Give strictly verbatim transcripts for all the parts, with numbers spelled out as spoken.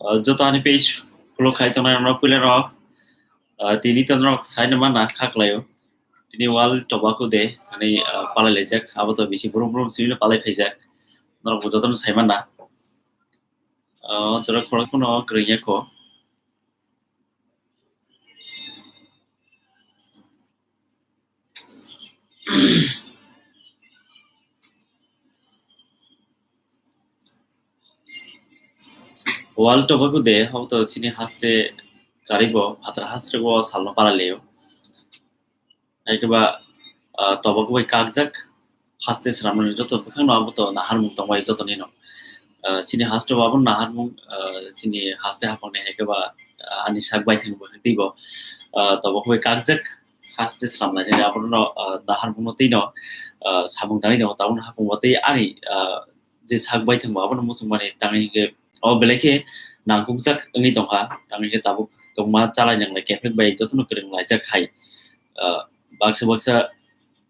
Ah, joto ani page follow khai tongnai rok puila rok, ah, tini to norok sai no mana kha khlaio. Tini World Tobacco Day ani, ah, palai laijak, abo to bisi brum brum simi palai phaijak. Norok bo joto no sai mana. Ah, jora khorok phano kwrwngya kho. World Tobacco Day, abo to chini haste karibo, phatar haste o salno palai laio. Hai khe ba, ah, tobacco bai kakjak haste swnamnani joto bwkhakno abo to naharmung tongbai jotoni no. Ah, chini haste o abo naharmung, ah, chini haste haphangni hai khe ba, ah, ani sak baithang bwkhak teibo, ah, tobacco bai kakjak haste swnamlainani abono, ah, naharmungno tei no, ah, samung tangwi tongo, tabukno haphang bo tei ani, ah, je sak baithang bo abono muchungmani tangwi hinkhe o belai khe nangkukjak wngwi tongkha, tangwi khe tabuk kwbangma chalai nanglai kephek bai jotono kwrwng laijak hai, ah, baksa baksa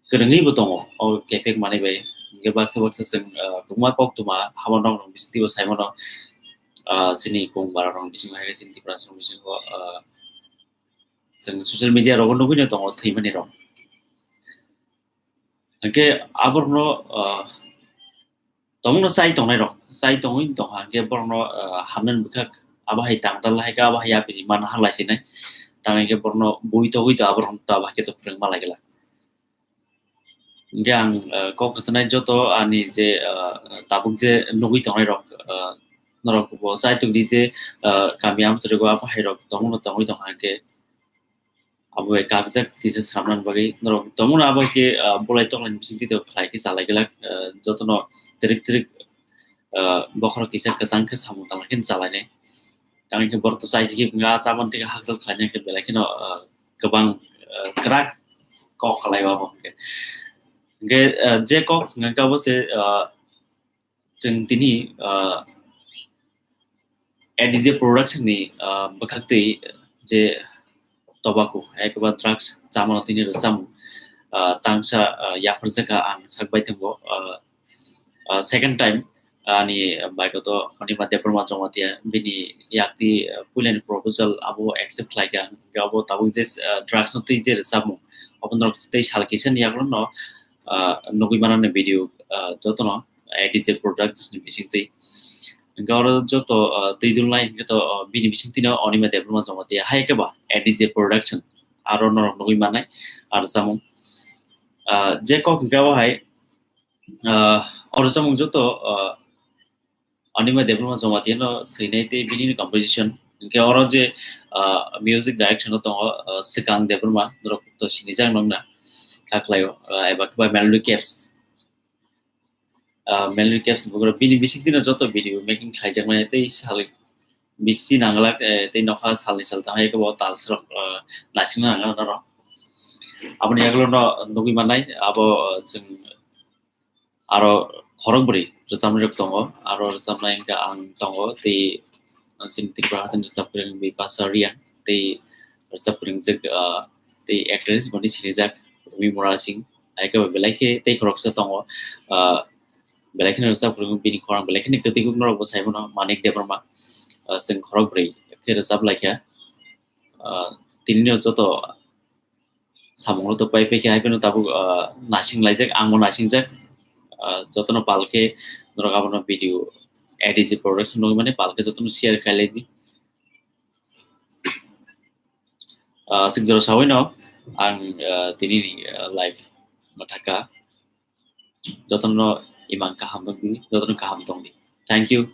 kwrwngwi bo tongo o kephek manwi bai, hinkhe baksa baksa chwng, ah, kwbangma koktwma habo nok rok bisingtwi bo sai mano, ah, chini kung bara rok bisingo hai khe chini Tiprasa rok bisingo, ah, chwng social media rogo nugwi no tongo thwimani rok. Hinkhe aborokno, ah, tongmungno chai tongnai rok, chai tongwi tongkha, hinkhe borokno, ah, hamnani bwkhak abo hai tangtal hai khe abo hai yapri mana halai sinai, tang hinkhe borokno bui togwi to aborokno to abo hai khe to phwrwngma lai glak. Hinkhe ang, ah, kok kwchanai joto ani je, ah, tabuk je nugwi tongnai rok, ah, norok bo chai tongdi je, ah, kami amchwrwgo abo hai rok tongmungno tongwi tongkha hinkhe abo bai kakjak kisa samnani bagwi norok tongmungno abo khe, ah, bolai toklaini bisingtwi to khlai khe chalai glak, ah, jotono trik trik, ah, bokhorok kisa kwchang khe samung tangma khe chalainai. Tang hinkhe borok to chaisi khe wngkha, ah, chamani thik hakjak khlainai khe belai kheno, ah, kwbang, ah, kwrak kok khlai o abo hinkhe. Hinkhe, ah, je kok hwnkha khe abo se, ah, chwng tini, ah, A D J Production ni, ah, bwkhaktwi je tobacco, hai khe ba drugs chamano tini rwchapmung, ah, tangsa, ah, yapharjakha ang sak bai tongo, ah, ah, second time ani bike to Anima Debbarma Jamatia bini yakti, ah, puilani proposal abo accept khlaikha, hinkhe abo tabuk je, ah, drugs no twi je rwchapmung, abo norok tei sal kisa ni yagulo no, ah, nugwi mano ni video, ah, jotono A D J Production ni bisingtwi. Hinkhe oro joto, ah, twi dulnai hinkhe to, ah, bini bisingtwino Anima Debbarma Jamatia hai khe ba A D J Production aro norok nugwi mannai aro chamung. Ah, je kok hinkhe abo hai, ah, oro chamung joto, ah, Anima Debbarma Jamatia no swinai tei bini composition. Hinkhe oro je, ah, music direction o tongo, ah, Swkang Debbarma, norok to sinijak nokna kha khlaio, ah, eba khe ba Melody Caps. Ah, Melody Caps bugrok bini bisingtwino joto video making khlaijakmani tei sal bisi nanglak, eh, tei nokha salni sal tangwi khe bo tal srok, ah, naisingna nanglak norok. Aboni yagulo no nugwi mannai abo, ah, chwng aro khorok bwrwi rwchapnai rok tongo, aro rwchapnai hinkhe ang tongo tei chini Tripura hasteni rwchap kwrwng Bipasha Reang tei rwchap kwrwngjak, ah, tei actress boni sinijak Rumi Murasing, hai khe bo belai khe tei khoroksa tongo, ah, belai kheno rwchap kwrwng bini khorang belai kheno kwtwikuk norok bo sai mano Manik Debbarma, ah, chwng khorok bwrwi khe rwchap laikha, ah, tini no joto samung rok to pai pai khe hai phano tabuk, ah, naising laijak, ang bo naisingjak, ah, jotono pal khe norok abono video A D J Production nugwi mani pal khe jotono share khai lai di. Ah, sik jora sawi no ang, ah, tini ni, ah, live mathaka jotono imang kaham tong di, jotono kaham tong di. Thank you.